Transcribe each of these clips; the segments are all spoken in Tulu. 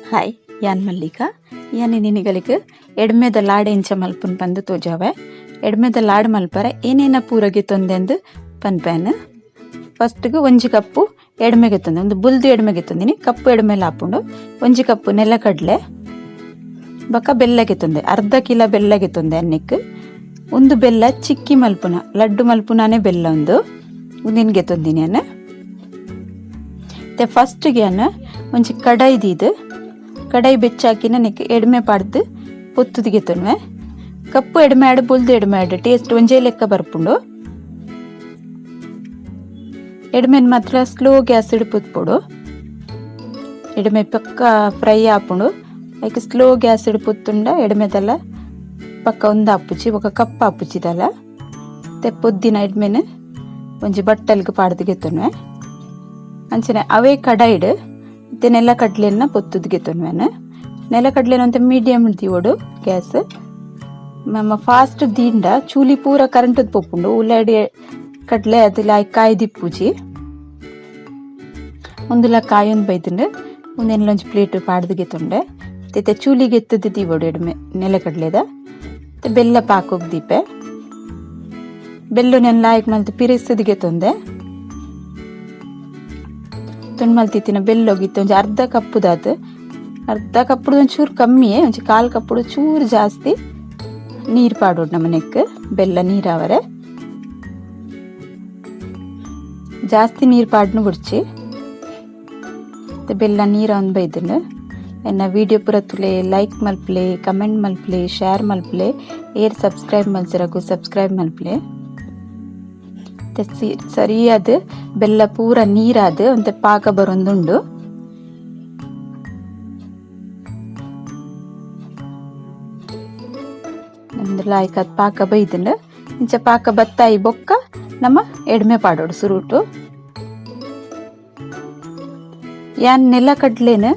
ಹಾಯ್, ಯಾನ್ ಮಲ್ಲಿಕಾ. ಯಾನ್ ನಿನಿಗಲಿಗ್ ಎಡ್ಮೆದ ಲಾಡ್ ಎಂಚ ಮಲ್ಪುನ್ ಪಂದ್ ತೋಜಾವೆ. ಎಡ್ಮೆದ ಲಾಡ್ ಮಲ್ಪರೆ ಏನೇನ ಪೂರಗೆ ತೊಂದೆಂದು ಪನ್ಪೇನ್. ಫಸ್ಟ್ಗ್ ಒಂಜಿ ಕಪ್ಪು ಎಡ್ಮೆಗೆ ತೊಂದೆ, ಒಂದು ಬುಲ್ದು ಎಡ್ಮೆಗೆ ತೊಂದಿನಿ, ಕಪ್ಪು ಎಡ್ಮೆಲ ಆಪುಂಡು. ಒಂಜಿ ಕಪ್ಪು ನೆಲಕಡ್ಲೆ ಬೊಕ್ಕ ಬೆಲ್ಲಗೆ ತೊಂದೆ, ಅರ್ಧ ಕಿಲೋ ಬೆಲ್ಲಗೆ ತೊಂದೆ ಅನ್ನಿಕ್. ಒಂದು ಬೆಲ್ಲ ಚಿಕ್ಕಿ ಮಲ್ಪುನ, ಲಡ್ಡು ಮಲ್ಪುನಾನೇ ಬೆಲ್ಲ ಒಂದು ಉಂದೆನ್ಗೆ ತೊಂದಿನಿ ಅನ್ನ. ಮತ್ತೆ ಫಸ್ಟ್ಗೆ ಅನ್ನ ಒಂಜಿ ಕಡಾಯಿ ದೀದು, ಕಡಾಯಿ ಬೆಚ್ಚಾಕಿ ನನಗೆ ಎಡ್ಮೆ ಪಾಡ್ದು ಪೊತ್ತುದಿಗೆ ತೊನ್ವೆ. ಕಪ್ಪು ಎಡ್ಮೆ ಆಡು ಬುಲ್ದು ಎಡ್ಮೆ ಆಡು ಟೇಸ್ಟ್ ಒಂಜೇ ಲೆಕ್ಕ ಬರ್ಪುಂಡು. ಎಡ್ಮೆನ್ ಮಾತ್ರ ಸ್ಲೋ ಗ್ಯಾಸ್ ಇಡು ಪುತ್ಪೊಡು. ಎಡ್ಮೆ ಪಕ್ಕ ಫ್ರೈ ಆಪುಂಡು. ಐಕ್ ಸ್ಲೋ ಗ್ಯಾಸ್ ಇಡು ಪುತ್ತುಂಡ ಎಡ್ಮೆದಲ್ಲ ಪಕ್ಕ ಒಂದು ಆಪುಜಿ, ಬೊಕ ಕಪ್ಪ ಆಪುಜಿದಲ್ಲ. ಮತ್ತೆ ಪೊದ್ದಿನ ಎಡ್ಮೆನ್ ಒಂಜಿ ಬಟ್ಟಲ್ಗ್ ಪಾಡ್ದು ತೊನ್ವೆ. ಅಂಚನೆ ಅವೇ ಕಡಾಯಿಡ್ ಇತ್ತೆ ನೆಲ ಕಡ್ಲೆನ ಪೊತ್ತುದಿಗೆ ತೊನ್ವೆನ್. ನೆಲ ಕಡ್ಲೆನ ಅಂತ ಮೀಡಿಯಂ ದೀವೊಡು ಗ್ಯಾಸ್. ನಮ್ಮ ಫಾಸ್ಟ್ ದೀಂಡ ಚೂಲಿ ಪೂರ ಕರೆಂಟ್ ಪೊಪ್ಪುಂಡು. ಉಳ್ಳಾಡಿ ಕಡ್ಲೆ ಅದು ಕಾಯಿ ದಿಪ್ಪುಜಿ. ಒಂದುಲ ಕಾಯೊಂದು ಬೈತುಂಡು. ಒಂದೆನ್ಲ ಒಂಜಿ ಪ್ಲೇಟ್ ಪಾಡ್ದು ತೊಂಡೆ. ಇತ್ತೆ ಚೂಲಿಗೆ ಎತ್ತದ ದೀವೊಡು ಎಡ್ಮೆ ನೆಲ ಕಡ್ಲೆದ. ಮತ್ತೆ ಬೆಲ್ಲ ಪಾಕೋಗ್ ದೀಪೆ. ಬೆಲ್ಲು ಲಾಯ್ಕ್ ಮಲ್ತ್ ಪಿರಿಸದಿಗೆ ತೊಂದೆ. ತುಂಡು ಮಲ್ತಿತ್ತಿನ ಬೆಲ್ಲೊಗಿತ್ತು ಒಂಜಿ ಅರ್ಧ ಕಪ್ಪುದಾತು. ಅರ್ಧ ಕಪ್ಪುಡು ಒಂಚೂರು ಕಮ್ಮಿಯೇ, ಒಂಜಿ ಕಾಲು ಕಪ್ಪುಡು ಚೂರು ಜಾಸ್ತಿ ನೀರು ಪಾಡೋಡು ನಮ್ಮ ನೆಕ್ ಬೆಲ್ಲ ನೀರಾವರೆ. ಜಾಸ್ತಿ ನೀರು ಪಾಡ್ನು ಬುಡ್ಚಿ. ಬೆಲ್ಲ ನೀರು ಒಂದು ಬೈದುಂಡು. ಎನ್ನ ವಿಡಿಯೋ ಪೂರ ತುಲೆ, ಲೈಕ್ ಮಲ್ಪಲೆ, ಕಮೆಂಟ್ ಮಲ್ಪಲೆ, ಶೇರ್ ಮಲ್ಪಲೆ. ಏರ್ ಸಬ್ಸ್ಕ್ರೈಬ್ ಮಲ್ಸರಗು ಸಬ್ಸ್ಕ್ರೈಬ್ ಮಲ್ಪಲೆ. ಸರಿಯಾದ ಬೆಲ್ಲ ಪೂರ ನೀರಾದ ಒಂತೆ ಪಾಕ ಬರೊಂದುಂಡು. ನಮ್ದು ಲಾಯ್ಕ್ ಅದು ಪಾಕ ಬೈದುಂಡು. ಇಂಚ ಪಾಕ ಬತ್ತಾಯಿ ಬೊಕ್ಕ ನಮ್ಮ ಎಡ್ಮೆ ಪಾಡೋಡು ಸುರುಟು. ಯಾನ್ ನೆಲ ಕಡ್ಲೆನ್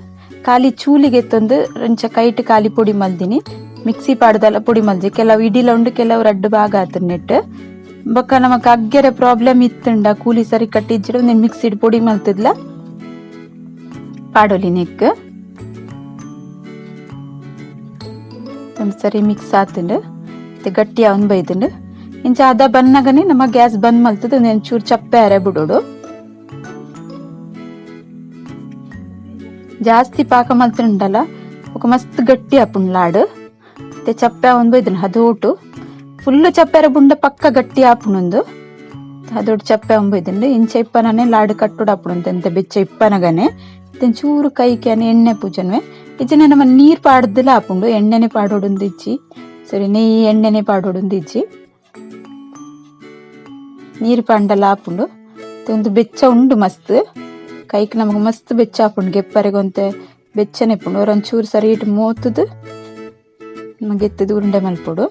ಖಾಲಿ ಚೂಲಿಗೆ ತಂದು ರಂಚ ಕೈಟ್ ಖಾಲಿ ಪೊಡಿ ಮಲ್ದಿನಿ. ಮಿಕ್ಸಿ ಪಾಡ್ದಲ್ಲ ಪೊಡಿ ಮಲ್ದಿ. ಕೆಲವು ಇಡಿಲ ಉಂಡು, ಕೆಲವು ರಡ್ಡು ಭಾಗ ಆತು ನೆಟ್. ಬೊಕ್ಕ ನಮಕ್ ಅಗ್ಗೆರೆ ಪ್ರಾಬ್ಲಮ್ ಇತ್ತುಂಡ ಕೂಲಿ ಸರಿ ಕಟ್ಟಿಜ್ಜಿಡ ಮಿಕ್ಸಿಡ್ ಪೊಡಿ ಮಲ್ತದ್ಲ ಪಾಡೊಲಿ ನೆಕ್. ಸರಿ ಮಿಕ್ಸ್ ಆತುಂಡು. ಮತ್ತೆ ಗಟ್ಟಿ ಅವನ್ ಬೈದುಂಡು. ಇಂಚ ಅದ ಬನ್ನಗನೆ ನಮ್ಮ ಗ್ಯಾಸ್ ಬಂದ್ ಮಲ್ತದ ಒಂಚೂರು ಚಪ್ಪೆ ಅರೆ ಬಿಡೋಡು. ಜಾಸ್ತಿ ಪಾಕ ಮಲ್ತುಂಡಲ್ಲ ఒక ಮಸ್ತ್ ಗಟ್ಟಿ ಆಪುಂಡು ಲಾಡು. ಮತ್ತೆ ಚಪ್ಪೆ ಅವನ್ ಬೈದುಂಡು ಹದೋಟು. ಫುಲ್ ಚಪ್ಪೆರ ಬುಂಡ ಪಕ್ಕ ಗಟ್ಟಿ ಆಪುಂಡು. ಅದೊಟ್ಟು ಚಪ್ಪೆ ಬೈದುಂಡು. ಇಂಚ ಇಪ್ಪನನೆ ಲಾಡು ಕಟ್ಟುಡು ಆಪುಂಡು ಎಂತ ಬೆಚ್ಚ ಇಪ್ಪನಗನೆ. ಚೂರು ಕೈಗೆ ಎಣ್ಣೆ ಪೂಜನ್ವೆ. ಇಜ್ಜಿನ ನಮ್ಮ ನೀರ್ ಪಾಡ್ದಲ ಆಪುಂಡು. ಎಣ್ಣೆನೆ ಪಾಡೋಡುಂದು ಇಜ್ಜಿ, ಸರಿ ನೆಯ್ಯಿ ಎಣ್ಣೆನೆ ಪಾಡೋಡುಂದು ಇಜ್ಜಿ. ನೀರು ಪಾಂಡಲ ಆಪುಂಡು. ಒಂದು ಬೆಚ್ಚ ಉಂಡು ಮಸ್ತ್ ಕೈಕ್ ನಮಗ್ ಮಸ್ತ್ ಬೆಚ್ಚ ಆಪುಂಡು. ಗೆಪ್ಪರೆಗೊಂತೆ ಬೆಚ್ಚನೆ ಇಪ್ಪುಂಡು. ಒಂಚೂರು ಸರಿ ಇಟ್ಟು ಮೋತುದು ನಮಗೆ ಎತ್ತದು ಉರುಂಡೆ ಮಲ್ಪೊಡು.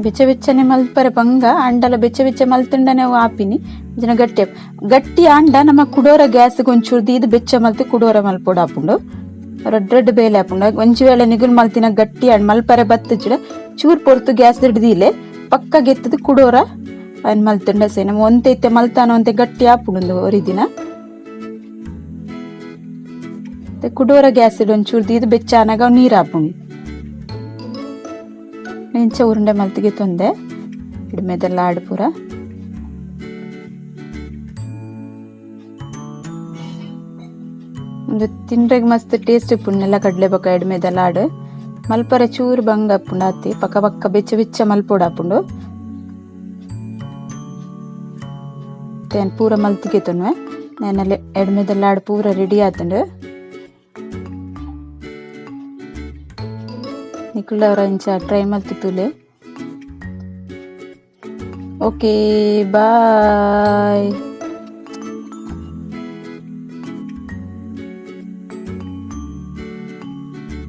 ಬೆಚ್ಚ ಬೆಚ್ಚನೆ ಮಲ್ಪರೆ ಬಂಗ ಅಂಡಲ ಬೆಚ್ಚ ಬೆಚ್ಚ ಮಲ್ತುಂಡನೆ ಆಪಿನಿ ಜನ ಗಟ್ಟಿ ಗಟ್ಟಿ ಆಂಡ ನಮ್ಮ ಕುಡೋರ ಗ್ಯಾಸ್ ಒಂಚೂರು ದೀದ್ ಬೆಚ್ಚ ಮಲ್ತು ಕುಡೋರ ಮಲ್ಪೊಡು ಆಪುಂಡು. ರಡ್ಡ್ ರಡ್ಡ್ ಬೇಲೆ ಆಪುಂಡು. ಒಂಜಿ ವೇಳೆ ನಿಗುಲ್ ಮಲ್ತಿನ ಗಟ್ಟಿ ಆಂಡ್ ಮಲ್ಪರೆ ಬತ್ತುಜಿಡ ಚೂರ್ ಪೊರ್ತು ಗ್ಯಾಸ್ ಹಿಡ್ದಿಲೆ ಪಕ್ಕ ಗೆತ್ತದು ಕುಡೋರ ಅನ್ ಮಲ್ತುಂಡ ಸೇ. ನಮ್ಮ ಒಂತೆ ಇತ್ತೆ ಮಲ್ತಾನ ಒಂತೆ ಗಟ್ಟಿ ಆಪುಂಡು ಒರಿದಿನ. ಕುಡೋರ ಗ್ಯಾಸ್ ಒಂಚೂರು ದೀದ್ ಬೆಚ್ಚ ಆನಗ ನೀರ್ ಆಪುಂಡು. ಇಂಚ ಉರುಂಡೆ ಮಲ್ತಿಗೆ ತೊಂದೆ ಇಡ್ಮೆದೆಲ್ಲ ಲಾಡು ಪೂರ. ಒಂದು ತಿಂಡ್ರೆಗ್ ಮಸ್ತ್ ಟೇಸ್ಟ್ ಇಪ್ಪುಂಡು ಕಡಲೆ ಬೊಕ್ಕ ಎಡ್ಮೆದ ಲಾಡು. ಮಲ್ಪರೆ ಚೂರು ಬಂಗ ಆಪುಂಡು ಆತಿ. ಪಕ್ಕ ಪಕ್ಕ ಬೆಚ್ಚ ಬೆಚ್ಚ ಮಲ್ಪೊಡು ಆಪುಂಡು. ಪೂರ ಮಲ್ತಿಗೆ ತೊನ್ವೆ. నేనಲ್ಲಿ ಎಡ್ಮೆದ ಲಾಡು ಪೂರ ರೆಡಿ ಆತುಂಡು. ನಿಕುಲವರ ಇಂಚ ಟ್ರೈ ಮಲ್ತು ತೂಲೆ. Okay, bye.